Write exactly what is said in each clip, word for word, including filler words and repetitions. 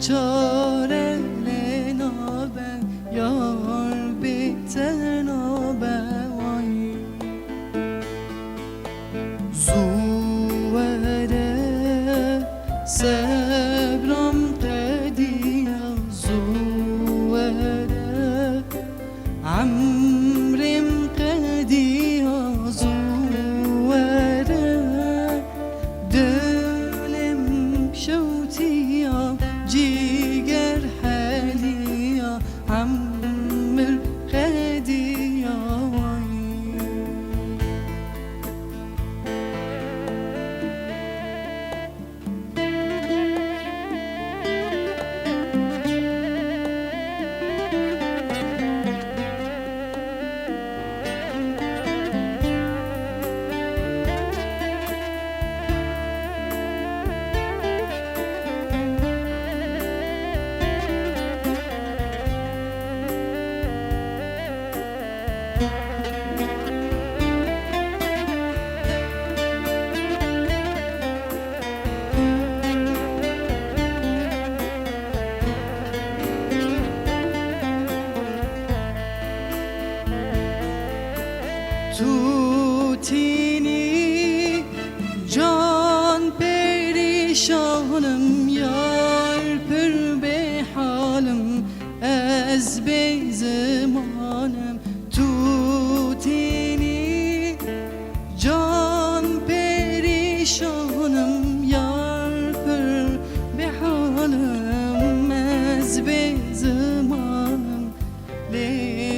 Çare lê nabe, yar bê te nabe way. Zû were, sebram qediya, zû were. Emrêm qediya, zû were. Dilêm şewtiya, cîger heliya, emr qediya way. Tu tînî can perîşanim, yar pir bêhalim, ez bê zimanim. Tu tînî can perîşanim, yar pir bêhalim, ez bê zimanim. Lê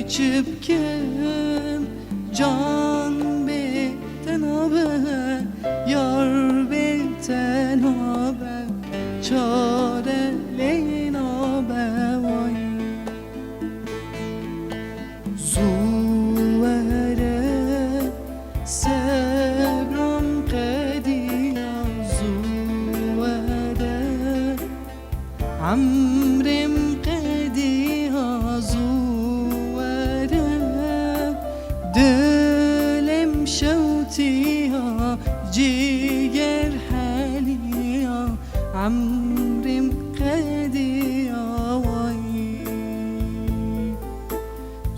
çi bikim, can bê te nabe, yar bê te nabe, çare lê nabe way. Zû were, sebram qediya, zû were. Emrêm qediya, zû were. Dilêm şewtiya, cîger heliya, emrêm qediya way.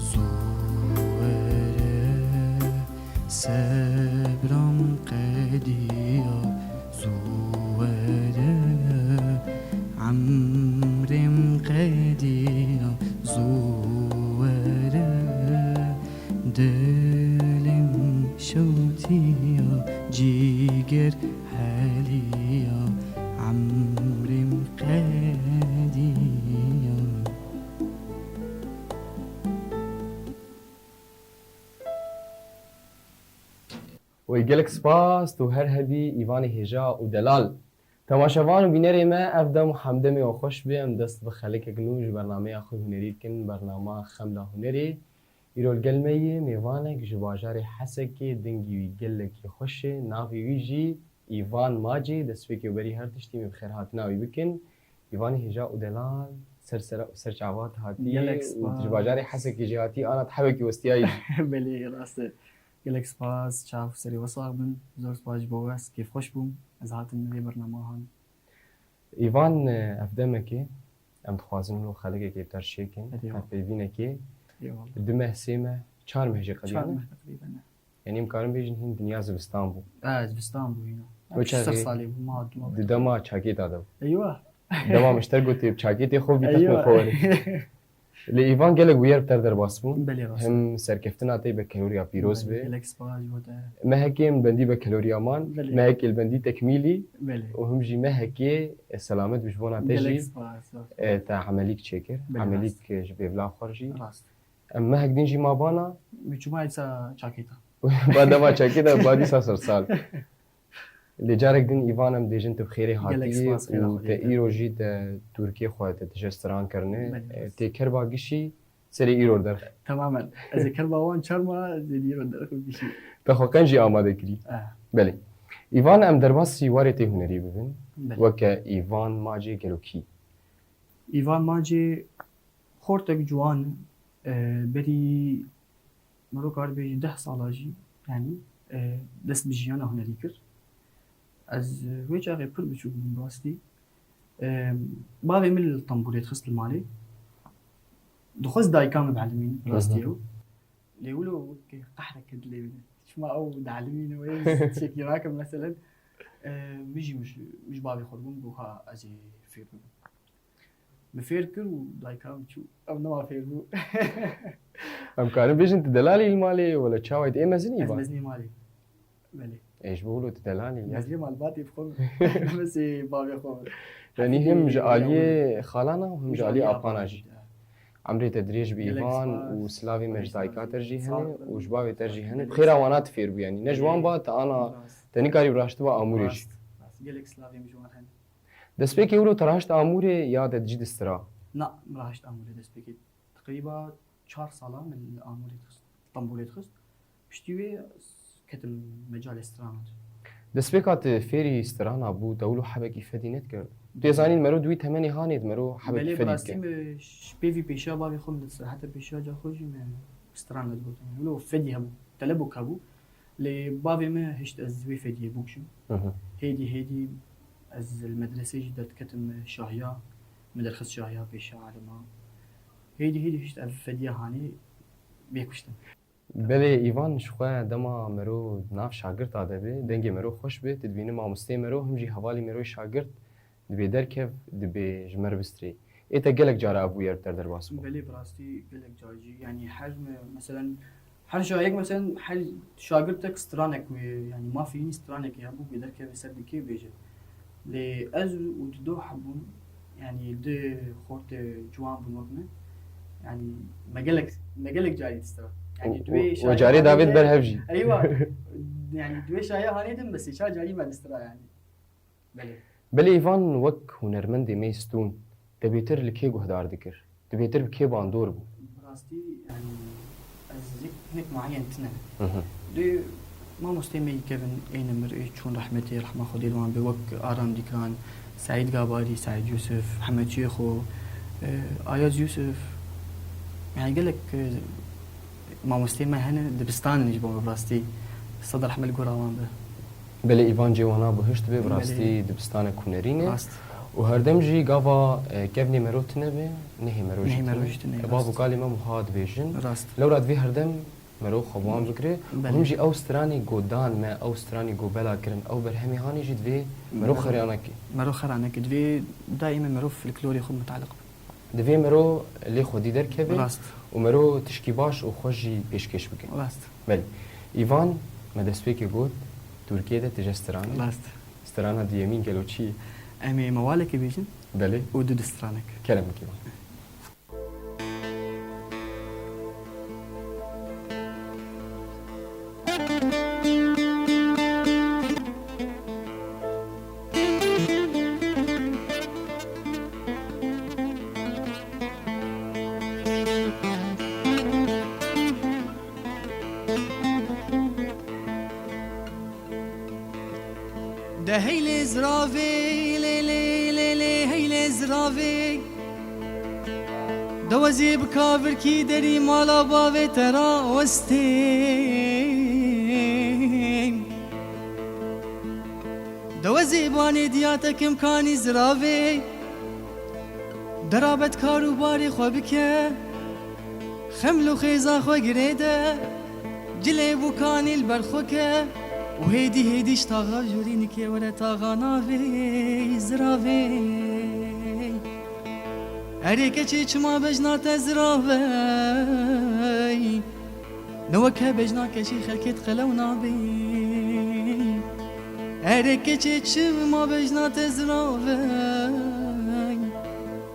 Zû were, sebram qediya, zû were. Emrêm qediya, zû were. Dilêm şewtiya, cîger heliya, emrêm qediya. Wey gelek spas, tu her hebî Îvanê hêja û delal. Temaşevan û bînerê me, ev dem hemdemê we xweş be, em dest bi xelekek nû ji bernameya xwe hunerî dikin, bernama Xemla Hunerê. Îro li gel me yê mêvanek ji bajarê Hesekê, dengî wî gelekî xweş e, navê wî jî Îvan Macê. Destpêkê û berî her tiştî em ê bi xêrhatina wî bikin. Îvanê hêja û delal, ser sera û ser çava te hatî û ji bajarê Hesekê jî hatî, ana te hewekî westiyayî. Belê, rast e. Gelek spas, çav û serê we sax bin. Zor spas ji bo we, ez kêfxweş bûm. Ez hatim vê bernama han. Îvan, ev demekê em dixwazin wilo xelekekê bi te re çêkin, hevpeyvînekê. Eyvallah. Du meh, sê meh, çar meh jî qediya ne? Çar meh teqrîben e. Yanî em karin bêjin hîn dinya zivistan bû. E, zivistan bû hîna. Wê çaxê di dema çakêta de bû. Eywa. Dema min ji te gotê bi çakêtê xwe bî, texmîn xwe were. Lê Îvan, gelek bûyer bi te re derbas bûn. Belê, rast e. Hem serkeftina te be keloriya pîroz be. Belê, gelek spas ji bo te. Mehekê em bendî be keloriya man. Belê. Mehekê li bendî tekmîlî. Belê. Û him jî mehekê, e, selamet bi ji bona te jî. Gelek spas, rast e. E, te emelîk çêkir. Belê, rast. Emelîk, e, ji bêvla xwe jî. Rast. Em mehek din jî ma bana. Min çûma dîsa çakêta. Ba dema çakêta, ba dîsa sersal. Lê carek din Îvan, em dêjin tu bi xêrê hatiyî û te îro jî te tûrikê xwe te tije stran kirine. Belê, e, rast. Tê kerba gişî serê îro derxe. Temamen. Ez ê kerba wan çarma, ez ê îro derxe gişî. Te xwe qenc jî amade kirî. Eh. Belê. Îvan, em derbasî warê te hunerî bibin. Belê. Weke Îvan Macê gelo kî? Îvan Macê xortek ciwan, e, berî mero kar bêjî deh sala jî, yanî, e, dest bi jiyana hunerî kir. Ez, e, wê çaxê pir biçûk bûm rastî. Em, bavê min li tembûrê dixist li malê. Dixwest dayika min bihelimîn, Hı hı. rastî ew. Lê wilo wek qehreke dilê min. Çima ew dihelimîne wê, ez tiştekî nakim meselen. Em, min jî, min ji, min ji bavê xwe dibûm, got, "Ha, ez ê fêr bibim." Min fêr kir û dayika min çû. Ew nema fêr bû. Em karin bêjin tu delalî li malê, wele çawa yî, tu ê mezinî? Ez ba? Mezinî malê. Belê. Ê, ji bo wilo tu delalî, ya. Mezinî malbatê bi xwe min. Mesê bavê xwe min. Yanî Hefî him ji aliyê xalana û him ji aliyê apana jî. Ya. Emrê te dirêj bi Gelek îvan spas. û silavê me ji dayika te jî hene û ji bavê te jî hene. Bi xêra wana tu fêr bû, yanî ne ji wan ba te ana, Rast. te nikarî raştiba Amûrê jî. Rast, rast. Gelek silavê min ji wan hene. Destpêkê wilo te rahişt Amûrê ya te jî distira? Na, min rahişt Amûrê destpêkê. Teqrîba çar sala min li Amûrê dixist, Stenbolê dixist. Piştî wê ketim mecalê strana de. Destpêka tu fêrî strana bû, te wilo hebekî fedî nedikir? Tu dê zanîn mero di wî temenê hanê di mero hebekî Belê, fedî bi rastî dike. Min ji pêvî pêşiya bavê xwe min di siraheta pêşiya ca xwe jî min strana digotin. Wilo fedî hebû, telebok hebû. Lê bavê min hişt ez wê fediyê bûkşim. Hı hı. Hêdî hêdî ez li medresê jî derdiketim şahiya, min derxist şahiya pêşiya alima. Hêdî hêdî hişt ev fediya hanê bê kuştin. Belê, Îvan, ji xwe dema mero di nav şagirta de be, dengê mero xweş be, tu dibînî mamosteyê mero, him jî hevalî mero şagirt dibê derkev, dibê ji me re bistirê. Ê te gelek cara ev bûyer bi te re derbas bû? Belê, bi rastî gelek car jî. Yanî her me-, meselen, her şayek, meselen, her şagirtek stranek wê, yanî mafê wî stranek hebû, wê derkeve ser dikê bêje. Lê ez û di do hebûn, yanî di xortê ciwan bûn wek me. Yanî me gelek, me gelek carî distira. Yanî Û, di wê û, û şayê carê hanê David de, ber hev jî. Eywa. Yanî di wê şayê hanê de me sê çar carî me distira yanî. Belê. Belê Îvan, wek hunermendê me stûn, te bêtir li kê guhdar dikir? Tu bêtir bi kê bandor bû? Bi rastî, yanî, ez yek hinek muayen tine. Hı hı. Dê mamostê me yî kevin ê nemir, ê çûn rehmetê, rehma Xwedê li wan be, wek Aram Dîkan, Seîd Gabarî, Seîd Yusuf, Hemed Şêxo, e, Ayaz Yusuf. Yanî gelek, e, mamostê me hene, dibistanin ji bo me bi rastî. Sed rehme li gora wan be. Belê Îvan, cê wana bihişt be, bi Belê. rastî dibistanek hunerî ne. Rast. Û herdem jî gava, e, kevnê mero tune be, nehê mero jî Nehê mero tune. jî tune, E, bav û rast. kalê me wiha dibêjin. Rast. Lewra divê herdem mero xwe bi wan bigire. Belê. Û him jî ew stranê ku dan me, ew stranê ku bela kirin, ew berhemê hanê jî divê mero Mero. xeranekê. Mero xeranekê divê daîme mero folklorê xwe mutaliq be. Divê mero lê xwedî derkeve Rast. û mero tişkî baş û xweş jî pêşkêş bike. Rast. Belê. Îvan, me destpêkê got, Tirkiyê de tije stran e. Rast. Strana duyemîn gelo çi ye? Em ê mewalekê bêjin Belê. û du distranek. Kerem bike Îvan. De heylê ziravê, lê, lê, lê, lê, heylê ziravê. De wezî bi kavirkî derî mala bavê te ra westê. De wezî banê diya te kim kanî ziravê. De rabet kar û barê xwe bike. Xeml û xêza xwe girê de, cilê bûkanî li ber xwe ke û hêdî hêdî ji taxa jûrî nikê were taxa navê ziravê. Erê keçê çima bejna te ziravey, ne weke bejna keçê xelkê di qelew nabê. Erê keçê çima bejna te ziravey,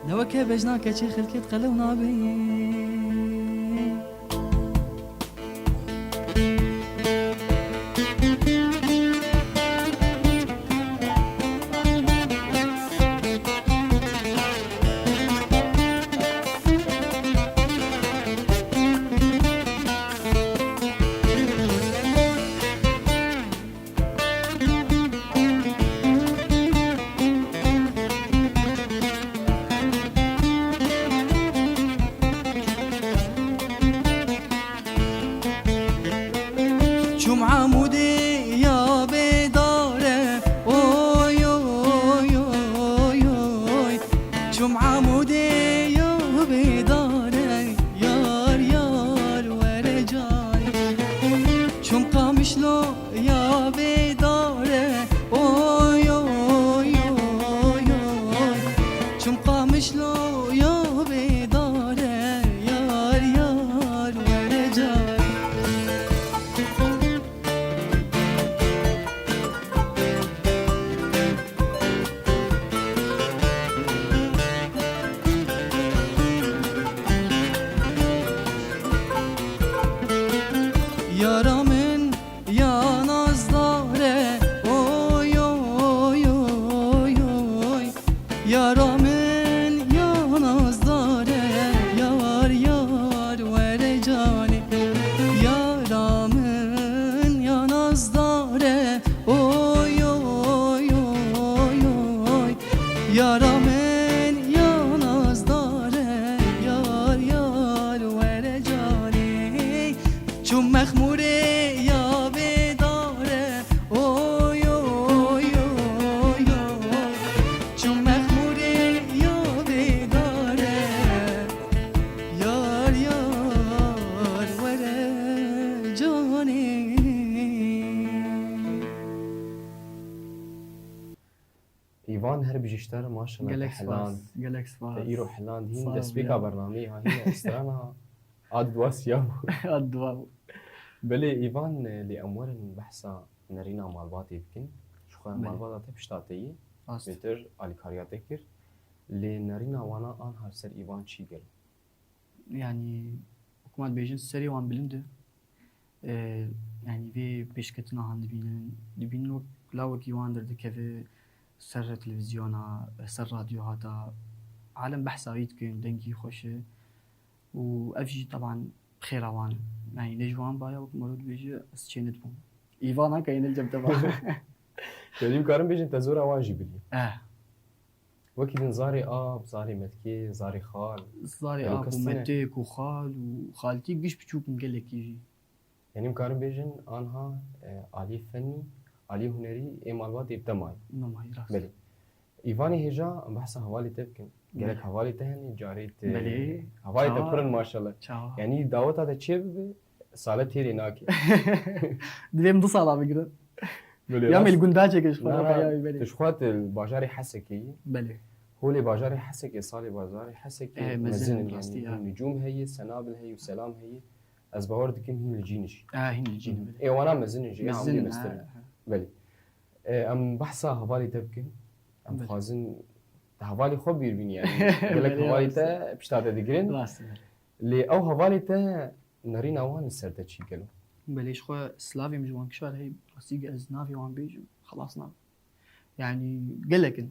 ne weke bejna keçê xelkê di qelew nabê. Çum Amûdê ya bêdare, yar yar were carê. Çum Qamişlo ya bêdare, oy oy oy oy. Çum Qamişlo ya bêdare, yar yar were carê. Yara min ya nazdare, oy oy oy oy. Yara min ya nazdare, yar yar were canê. Yara min ya nazdare, oy oy oy oy. Yara min ya nazdare, yar yar were canê. Çum Mexmûrê ya bêdare, oy oy oy oy. Çum Mexmûrê ya bêdare, yar yar were canê. Îvan, her bijî ji te re, maşallah. Gelek spas, gelek spas. Te îro hiland hîn, destpêka bernameyê ha hîn strana ad dua siya bû. Ad dua bû. Belê Îvan, lê em werin behsa nerîna malbatê bikin. Ji xwe malbata te pişta te yî. Rast. Bêtir alîkariya te kir. Lê nerîna wana anha li ser Îvan çi gelo? Yanî, wek ma dibêjin, serê wan bilind e. E, yanî, vê pêşketina han dibînin, dibînin wek lawekî wan derdikeve ser televîzyona, ser radyo hata. Alem behsa wî dikin, dengî xweş e. Û ev jî, teban, xêra wan e. Yanî, ne ji wan baya, wek mero dibêje, ez çê nedibûm. Îvan haka yê ne cem te ba. Yanî, em karin bêjin, te zora wan jî bilî. Eh. Wekî din zarê ap, zarê metkê, zarê xal. Zarê ap û metek û xal û xaltî giş biçûk in gelekî jî. Yanî em karin bêjin anha, e, aliyê fenî, aliyê hunerî ê malbatê bi te mayî. Me mayî, rast. Belê. Îvanê hêja, em behsa hevalê te bikin. Gelek hevalê te hene, carê te. Belê. Hevalê te pir in maşallah. Çawa? Yanî daweta te çê bibe, sale têrê nake. Divê min du sala bigire. Belê, ya rast. Mêl gunda çêke ji xwe re, ya belê. Tu ji xwe tu li bajarê Hesekê yî. Belê. Holê bajarê Hesekê, salê bajarê Hesekê, e, mezin in, rastî, yanî, ya. Nûcûm heye, Senabil heye û Selam heye. Ez bawer dikim hîn li cîn in jî. E, hîn li cîn in, belê. Ê wana mezin in jî, ya, mezin in, mestir in. Belê. E, em behsa hevalê te bikin. Em dixwazin hevalê xwe bîr bînî, yanî. Gelek hevalê te pişta te digirin. Rast e. Lê ew hevalê te nerîna wan li ser te çi gelo? Belê, ji xwe silavê min ji wan kişar heye, rastî ez navê wan bêjim, xelas nabe. Yanî gelek in.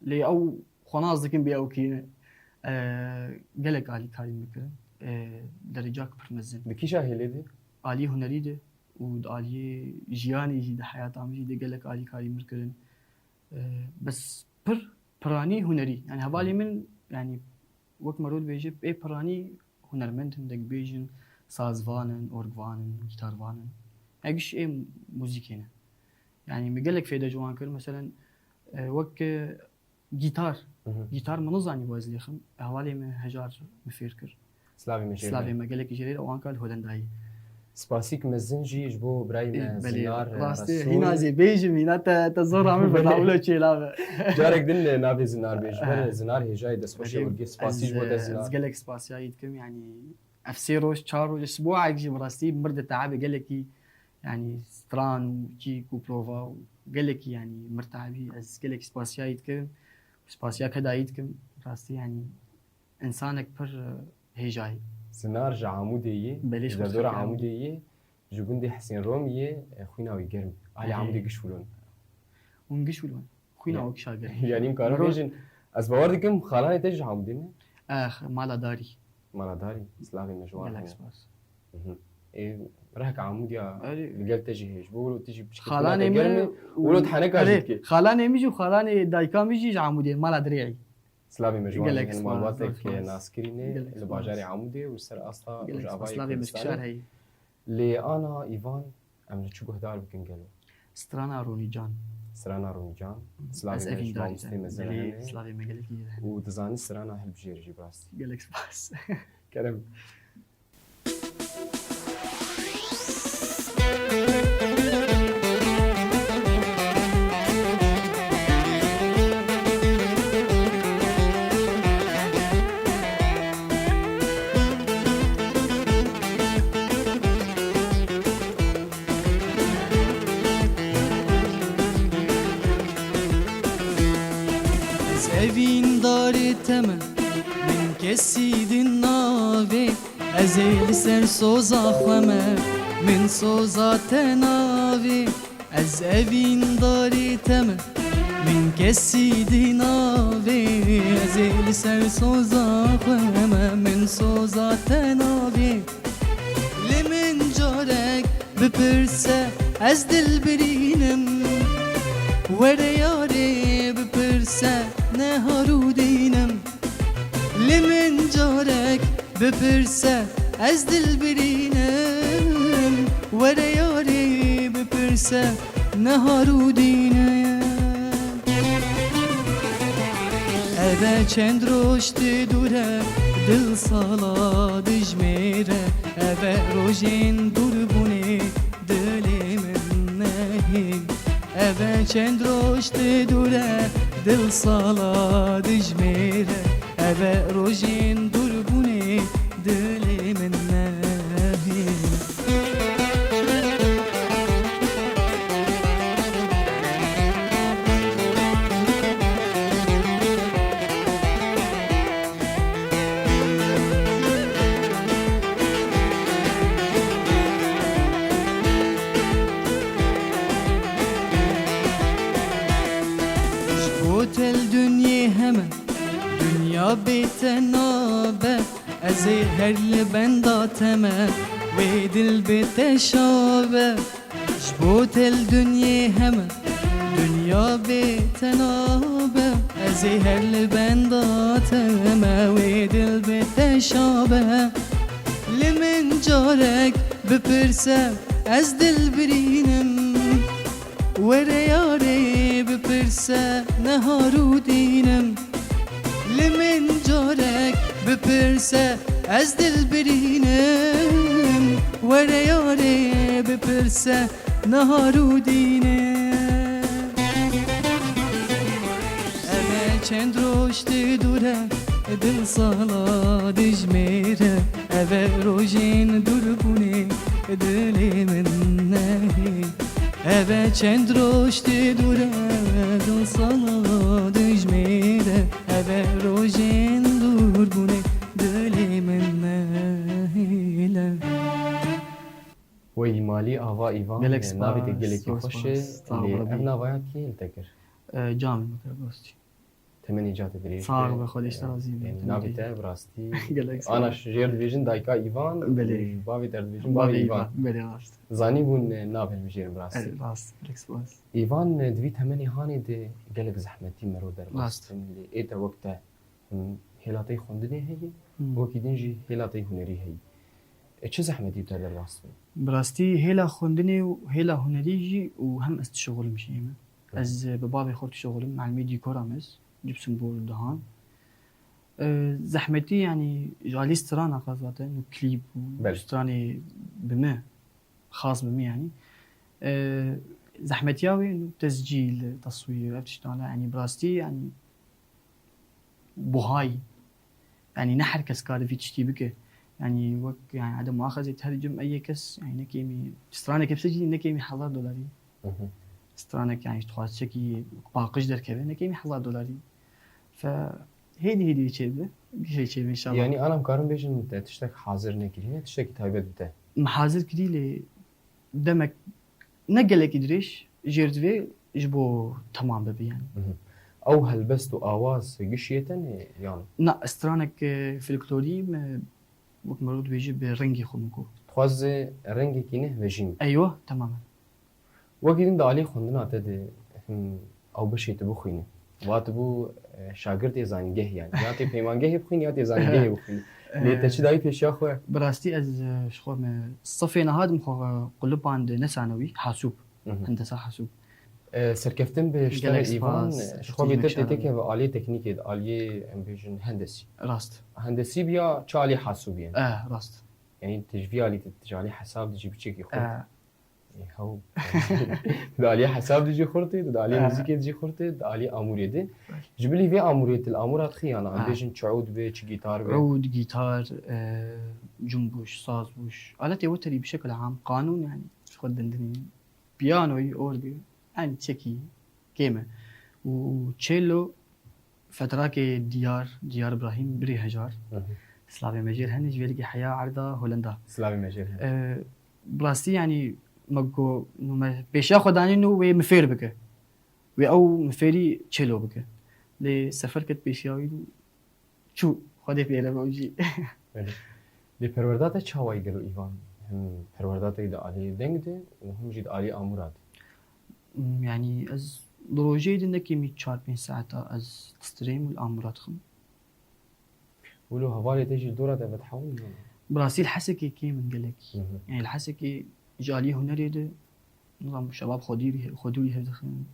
Lê ew xwe nas dikin bê ew kî ne. E, gelek alîkarî min kirin. E, derecak pir mezin. Di kîja hêlê de? Alî hunerî de û di aliyê jiyanê jî, di heyata min jî de gelek alîkarî min kirin. E, bes pir piranî hunerî. Yanî hevalê min, yanî wek mero dibêje, ê piranî hunermend in, dengbêj in, sazvan in, orgvan in, gîtarvan in. Ev giş ê muzîkê ne. Yanî min gelek fêde ji wan kir. Meselen, e, wek, e, gîtar. Gîtar min nizanî bû ez lêxim. Hevalê min Hejar min fêr kir. Silavê me jê re. Silavê me gelekî jê re, wan ka li Holendayê. Spasîk mezin jî ji bo birayê me, e, belê, Zinar, e, rastî, Resûl. Hîna zê bêjim, hîna te, te zora min bi, belê, navlo çêla be. Carek din navê Zinar bêjim. Zinar hêjayê destxweşê, belê, û spasî ji bo te, e, Zinar. Ez gelek spasiya wî dikim, yanî ev sê roj, çar roj, sibohek jî bi rastî mir di teabê gelekî, yanî stran û çîk û prova û gelekî, yanî mir teabî, ez gelekî spasiya wî dikim, spasiya kedayî dikim, rastî, yanî însanek pir, e, hêja ye. Zinar ji Amûdê ye, belê, ji derdora Amûdê ye, ji gundê Hesên Romî ye, e, xwîna wî germ e. Alî Amûdê giş wilo ne. Hûn giş wilo ne. Xwîna wî kişa germ e. Yanî em karin bêjin, ez bawer dikim xalanê te jî ji Amûdê ne? Eh, mala Darî. Mala Darî, silavê me ji wan hene. Gelek spas. Ê, rehka Amûdiya li gel te jî heye. Ji bo wilo tu jî piştî xwîna te germ e. Wilo tu heneka jî dike. Xalanê min jî û xalanê dayika min jî ji Amûdê, mala Dirê'î. Silavê me ji wan jî hene, malbatek naskirî ne li bajarê Amûdê û ser asta Rojavayê Kurdistanê. Lê ana Îvan, em li çi guhdar bikin gelo? Strana Ronî Can. Strana Ronî Can. Silavê Ez me ji evîndarî mamostê te. Mezin Belê, hene. Silavê me gelekî hene. Û dizanî strana hilbijêrî jî bi rastî. Gelek spas. Kerem. Ez evîndarê te me, min kesî din navê. Ez ê li ser soza xwe me, min soza te navê. Ez evîndarê te me, min kesî din navê. Ez ê li ser soza xwe me, min soza te navê. Li min carek bipirse, ez dilbirînim. Were yarê bipirse, ne harûdînim. Li min carek bipirse, ez dilbirînim. Were yarê bipirse, ne harûdînim. Eve çend roj tu dûr e, dil sala dijmêr e. Eve rojên dûrbûnê dilê min nehê. Eve çend roj tu dûr e, dil sala dijmêr e. Eve rojên dûrbûnê dilê min nehê. Ji bo te li dinyê heme, dinya bê te nabe. Ez ê her li benda te me, wê dil bê te şabe. Ji bo te li dinyê heme, dinya bê te nabe. Ez ê her li benda te me, wê dil bê te şabe. Li min carek bipirse, ez dilbirînim. Were yarê bipirse, ne harûdînim. Li min carek bipirse, ez dilbirînim. Were yarê bipirse, ne harûdînim. Eve çend roj tu dûr e, dil sala dijmêr e. Eve rojên dûrbûnê dilê min nehê. Eve çend roj tu dûr e, dil sala dijmêr e. Eve rojên dûrbûnê dilê min nehêle. Wey malî ava Îvan, Gelek navê te spas, gelekî zor xweş e. Spas. Sağ ol, Lê ev Rabî. Nava ya kê li te kir? E, camê min kir, rastî. Temenê ca te dirêj be. Sağ be, Xwedê ji te razî be. Em, Temenê. Navê te bi rastî. Gelek sağ ol. Ana jêr dibêjin dayika Îvan, Belê. Ji bavê te dibêjin bavê Bavê Îvan. Îvan, belê rast. Zanîbûn, e, nav hilbijêrin bi rastî. Evet, rast, gelek spas. Îvan, e, di vî temenê hanê de gelek zehmetî mero derbas Rast. Dikin. Lê ê te wek te, him, hêla te xwendinê heye, Hmm. Wekî din jî hêla te hunerî heye. E, çi zehmetî te derbas dikin? Bi rastî hêla xwendinê û hêla hunerî jî û hem ez dişixulim jî me. Hı. Ez, e, bi bavê xwe dişixulim, melimê dîkora me ez. Cipsim bor dihan. E, zehmetî, yanî, ji alî strana xwe zaten û klîp û Belê. Stranê bi me, xas bi me, yanî. E, zehmetiya wê, tescîl, teswîr, ev tiştane, yanî, bi rastî, yanî, buhay. Yanî, ne her kes kare vî tiştî bike. Yanî, wek, yanî, edem muaxezê her cim ey kes, yanî, ne kêmî, straneke bi se cî ne kêmî hezar dolarî. Hı hı. Stranek, yanî, ji dixwazekî paqij derkeve, ne kêmî hezar dolarî. Fe hêdî hêdî çêbe, gişê çêbe înşallah. Yanî, ana em karin bêjin te tiştek hazir nekiriye, tiştekî taybet bi te. Min hazir kirî lê demek ne gelekî dirêj jêr divê ji bo temam bibe, yanî. Hı hı. Ew helbest û awaz gişiyê te ne, yan? Na, stranek, e, folklorî me, wek mirov dibêje, bi rengê xwe min got. Dixwaze rengekî ne vejîn. Eywa, temamen. Wekî din di alî xwendina te de, him, ew beşê tu bixwîne. Vat bû, e, şagirtê zanîngehê, yanî. Ya tê peymangehê bixwîne, ya tê zanîngehê bixwîne. Lê te çi dayî pêşiya xwe? Bi rastî ez, e, ji xwe me sifê niha dim xwe qulipand ne sanewî, hasûb. Mhm. Hendesa hasûb. E, serkeftin bi ji te re Îvan, spas, ji xwe bêtir tê têkeve aliyê teknîkê, di aliyê, em bêjin, hendesî. Rast. Hendesî biya çi aliyê hasûbiyê? E, rast. Yanî tu ji vî alî, tu ji alî hesab dijî biçekî xurt. E. Ê, hew. Di aliyê hesab dijî xurt ê, di aliyê E. muzîkê dijî xurt ê, di aliyê amûrê de. Belê. Ji bilî vê amûrê tu li amûra dixî yana, em E. bêjin çi ûd be, çi gîtar be? Ûd, gîtar, e, cumbuş, sazbuş. Aletê weterî bi şekil am, qanûn yanî, ji xwe dindinî. Piyanoyî, orgî, yanî çekî, kêm e. Û çelo, fetrakê Diyar, Diyar Ibrahîm, birî hejar. Hı hı. Slavê me jêr hene, ji vê yekê heya erda Holenda. Slavê me jêr hene. Ee, bi rastî, yanî, me got, nû me pêşiya xwe danî nû wê min fêr bike. Wê ew min fêrî çelo bike. Lê sefer ket pêşiya wî nû çû, Xwedê fêre be ew jî. Belê. Lê perwerda te çawa ye gelo Îvan? Him perwerda te di alî deng de û him jî di alî amûra de? Hmm, yanî ez di rojeyê de ne kêmî çar pênc saeta ez distrêm û li amûra dixim. Wilo hevalê te jî li dora te vedihewin ne? Bi rastî li Hesekê kêm in gelek. Hı hı. Yanî li Hesekê ji alî hunerê de Nizam şebab xwedî, xwedûrî hevdixin.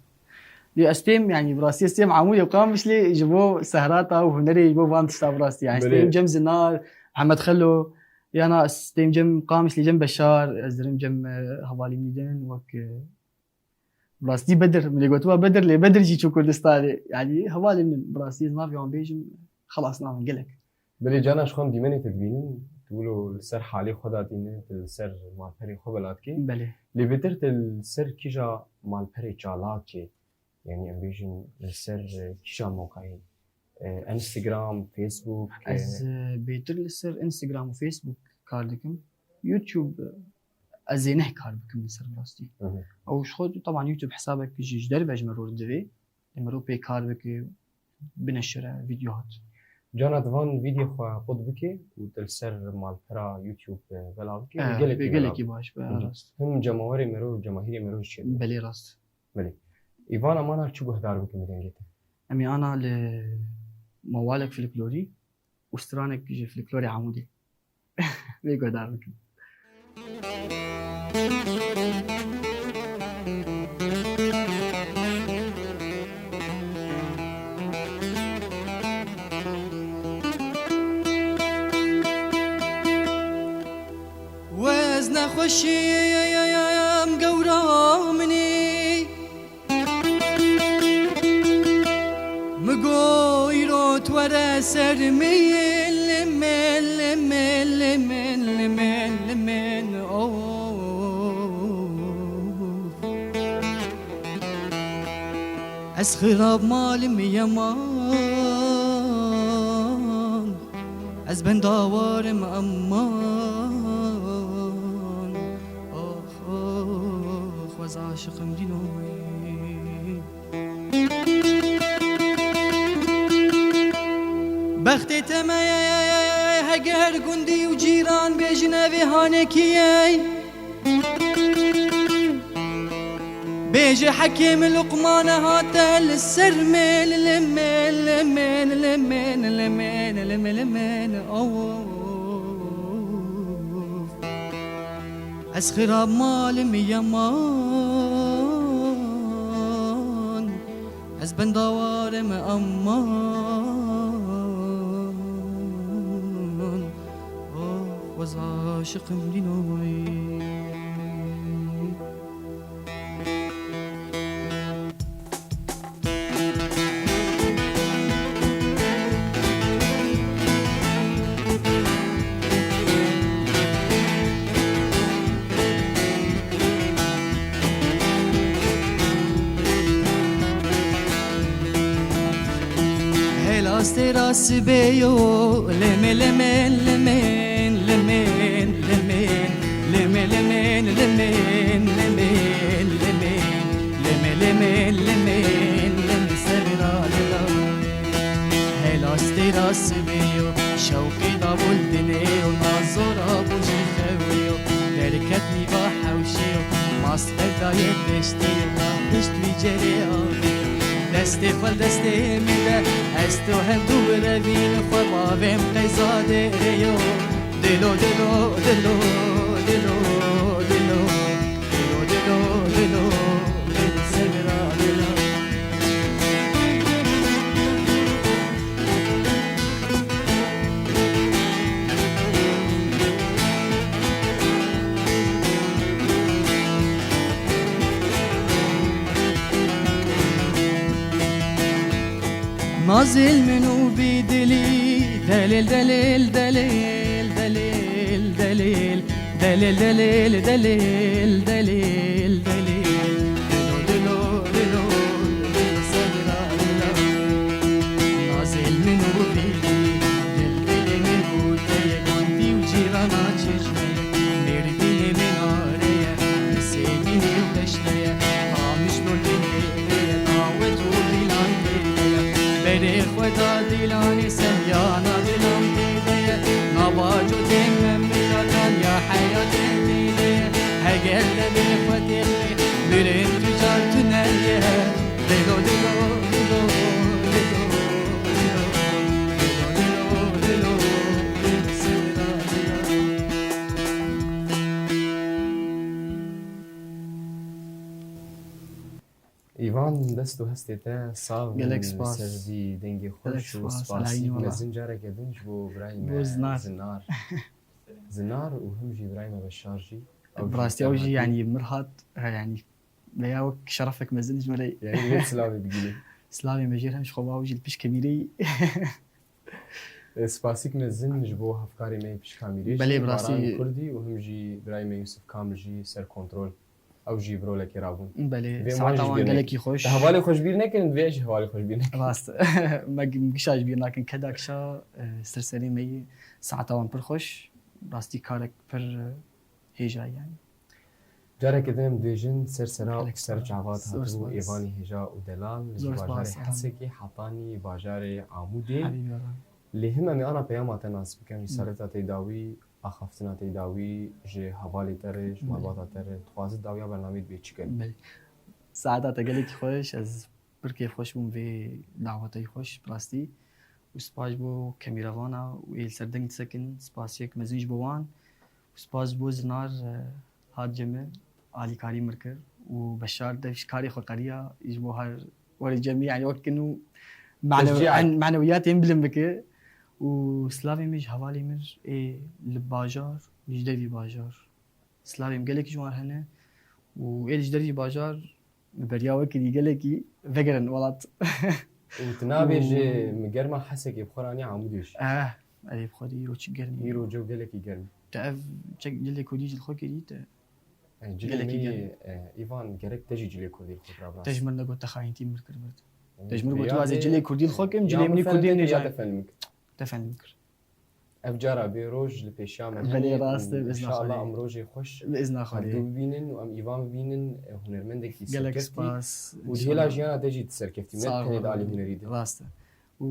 Lê ez têm, yanî, bi rastî ez têm Amûdê û Qamişlê ji bo sehrata û hunerê, ji bo van tişta bi rastî. Yanî, ez Belê. têm cem Zinar, Ehmed Xelo, yana ez têm cem Qamişlê, cem Beşar, ez dirim cem, e, hevalî min din, wek, e, bi rastî Bedir, min lê gotiba Bedir, lê Bedir jî çû Kurdistanê. Yanî, hevalê min, bi rastî ez navê wan bêjim, xelas navin gelek. Belê, cana ji xwe em dîmenê te dibînin, tu wilo li ser halê xwe datîne, tu li ser malperê xwe bela dikî. Belê. Lê bêtir tu li ser kîja malperê çalakê, yanî em bêjin li ser, e, kîja mokayê, e, Instagram, Facebook, e, Ez, e, bêtir li ser Instagram û Facebook kar dikim. YouTube, e, ez ê neh kar bikim li ser rastî. Hı hı. Ew ji xwe, teban YouTube hesabek jî ji derve ji me re divê. Li mirov pê kar bike, bineşire vîdyohat. Cana di van vîdyo xwe qut bike û tu li ser malpera YouTube, e, belav bike, Eh, gelekî belav. Gelekî baş be, Hı hı. rast. Him cemawerê mero, cemahîrê mero jî çêdibe. Belê rast. Belê. Îvan, em ana çi guhdar bikin bi dengê te? Em ê ana li mawalek folklorî û stranek ji folklorê Amûdê. Vê guhdar bikin. Wez nexweşî em gewra minî. Mi got îro tu were ser min, li min, li min, li min, li min, li min, of. Ez xirab malim yeman. Ez bendawar im eman. Ox, ox, ez aşiq im dînoyê. Bextê te me ye, heger gundî û cîran bêjin evê hanekî ye. Bêje hekê min Luqmane hate li ser min, li min, li min, li min, li min, li min, li min, of. Ez xirab malim yeman. Ez bendawar im eman. Oh, ez aşiq im dînoyê. Hela stêra sibê yo, limê, limê, limê, limê, limê, limê, limê, limê, limê, limê, limê, limê, limê, limê, serra lila. Hela stêra sibê yo, şewqê da bul dinê yo, nazora bû jî xewê yo, derket nîva hewşê yo, mast berdayê deştê yo, pişt wî cerê avê yo. Destê xwe li destê min de, ez tu hevdû revîn xwe bavêm qeyza derê yo. Dilo, dilo, dilo, dilo, dilo, dilo, dilo, dilo, dilo, Zil min û bî dilî, delil, delil, delil, delil, delil, delil, delil, delil, delil, delil. Dilo, dilo, dilo, dilo, Nazil min û bî, dil dilê min û te ye, bandî û cîrana çeşme ye, mêr dilê min are ye, sêbînê û deşme ye, qamiş nor dilê me ye, dawet û dîlan dilê ye. Berê xwe da dîlanê, semyana dilan tê de ye, nabaco tê me mirakan ya heyatê dilê ye. Heger de bê xwe tê me, mirin tu car tu neriye. Dilo, dilo, dilo, dilo, dilo, dilo, dilo, dilo, dilo, dilo, dilo. Îvan, dest û hestê te sax bin. Gelek spas. Li ser vî dengê xweş û spasîk mezin careke din ji bo birayê me Zinar. Zinar. Zinar û him jî birayê me Beşar jî. Bi rastî ew jî, yanî, mir hat, he, yanî, veya wek şerefek mezin ji me re. Yanî, wê silavê bigihînin. Silavê me jê re hem ji xwe va û jî li pişt kamîreyî. E, spasîk mezin ji bo hevkarê me yê pişt kamîrê jî, Belê, bi rastî. Baran Kurdî û him jî birayê me Yusuf Kamil jî ser kontrol. Ew jî bi rolekê rabûn. Belê, saeta wan gelekî xweş. Te hevalê xwe ji bîr nekirin, divê ez jî hevalê xwe ji bîr nekim. Rast. Me gi-, gişa ji bîr nakin. Keda kişa, e, ser serê me yî saeta wan pir xweş. Rastî karek pir, e, hêja ye yanî. Careke din em dibêjin ser sera û ser çava te hatibû êvanî hêja û delal ji bajarê Hesekê hetanî bajarê Amûdê. Lê him em ê ana peyama te nas bikin, rîsaleta te yê dawî, axaftina te yê dawî ji hevalê te re, ji malbata te re, dixwazit dawiya bernameyê dibê çi kin? Belê. Saeta te gelekî xweş, ez pir kêfxweş bûm vê daweteyê xweş, bi rastî. Û spas ji bo kemîrevana û ê li ser deng disekin, spasiyek mezin ji bo wan. Û spas ji bo Zinar, e, hat cem min, alîkarî min kir û Beşar dev ji karê xwe qeriya ji bo her werê cem min, yanî wek kin û manew-, Teşcîat. en-, manewiyatê min bilind bike. Û silavê min ji hevalê min ê li bajar, ji dervî bajar. Silavê min gelekî ji wan hene û ê li ji dervî bajar Bi beriya we kirî gelekî vegerin welat. Û tu nabêjî, û min germa Hesekê bi xwe ranî Amûdê jî. Eh, erê bi xwe de îro çi germ e. Îro cew gelekî germ e. Te ev çek cilê kurdî ji li xwe kirî te. Eh, cilê gelekî me germ e. Eh, Îvan, gerek te jî cilê kurdî li xwe kira, bi rastî. Te ji min negot te xayîntî min kir vir. Eh, te ji min got, ya wazê de, cilê kurdî li xwe kim, ya cilê min ê kurdî nêja. Te fen min kir. Te fen min kir. Ev cara bê roj li pêşiya me hene. Belê, rast e, bi izna Xwedê. Înşallah em rojê xweş bi izna Xwedê hevdû bibînin û em Îvan bibînin, e, hunermendekî serkeftî. Gelek spas. Û di hêla jiyana te jî tu serkeftî, ne tenê di alî hunerî de. Sağ ol. Û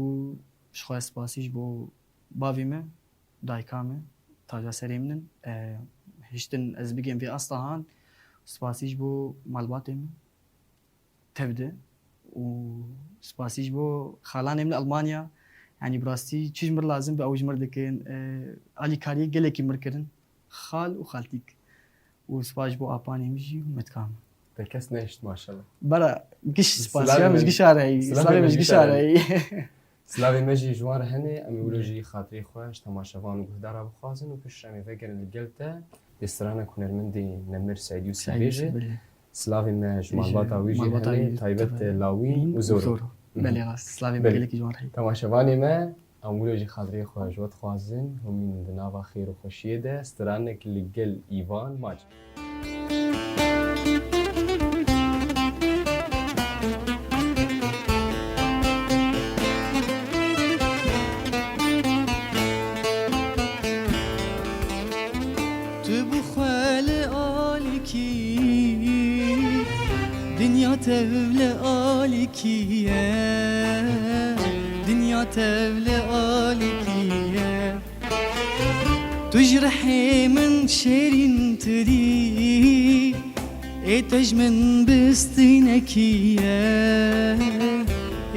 ji xwe spasî ji bo bavê me, dayika me, taca serê min in. E, hiştin ez bigêm vê asta han. Spasî ji bo malbatê min. Tev de û spasî ji bo xalanê min li Almanya. Yanî bi rastî çi ji mir lazim be ew ji mir dikin. E, alîkariyê gelekî mir kirin. Xal û xaltîk. Û spas ji bo apanê min jî û metka min. Te kes nehişt maşallah. Bera giş spasiya min ji gişa re heyî. Silavê min ji gişa re heyî. Silavê me jî ji wan re hene, em ê wilo jî xatirê xwe ji temaşevan û guhdara bixwazin û piştre em ê vegerin li gel te. Dê stranek hunermendê Nemir Seîd Yûsif bêje. Silavê me ji malbata wî jî hene, taybet Lawîn û Zoro. Belê rast, silavê me gelekî ji wan re heye. Temaşevanê me, em wilo jî xatirê xwe ji we dixwazin, hûn mînin di nava xêr û xweşiyê de, stranek li gel Îvan Mac. Tu bi xwe li alîkî, dinya tev li alîkî ye, dinya tev li alîkî ye. Tu ji rihê min şêrîntir î, ê te ji min bistînekî ye,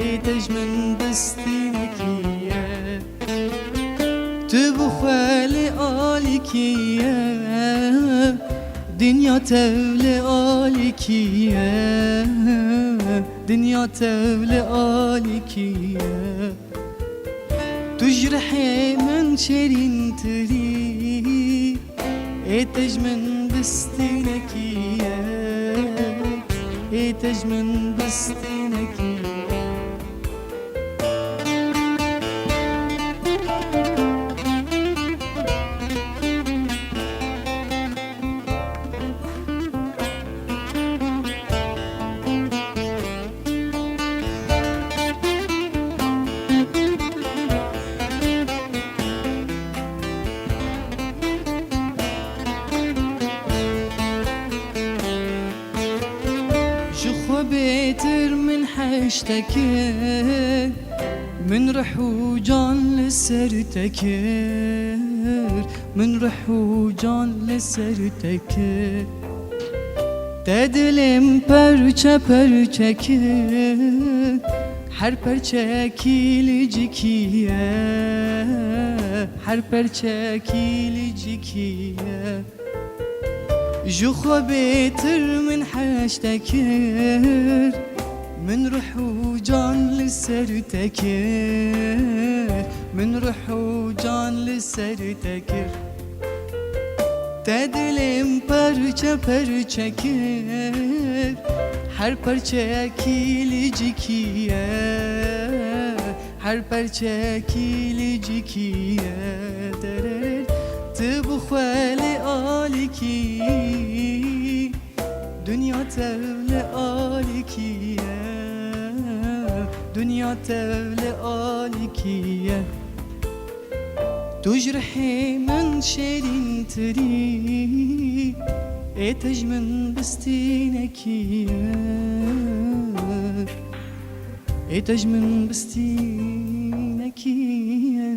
ê te ji min bistînekî ye. Tu bi xwe li alîkî ye, dinya tev li alîkî ye, dinya tev li alîkî ye. Tu ji rihê min şêrîntir î, ê te ji min bistînekî ye, ê te ji min bistînekî ye. Tiştekê min rih û can li ser te kir, min rih û can li ser te kir. Te dilê min perçe perçe kir, her perçekî licikî ye, her perçekî licikî ye. Ji xwe bêtir min heşte kir, min ruh û can li ser te kir, min ruh û can li ser te kir. Te dilê min perçe perçe kir, her perçeyekî licikî ye, her perçeyekî licikî ye. Dererê, tu bi xwe lê alikî, dinya tev li alikî ye, dinya tev li alikî ye. Tu ji rihê min şêrîntirî, ê te ji min bistînekî ye, ê te ji min bistînekî ye.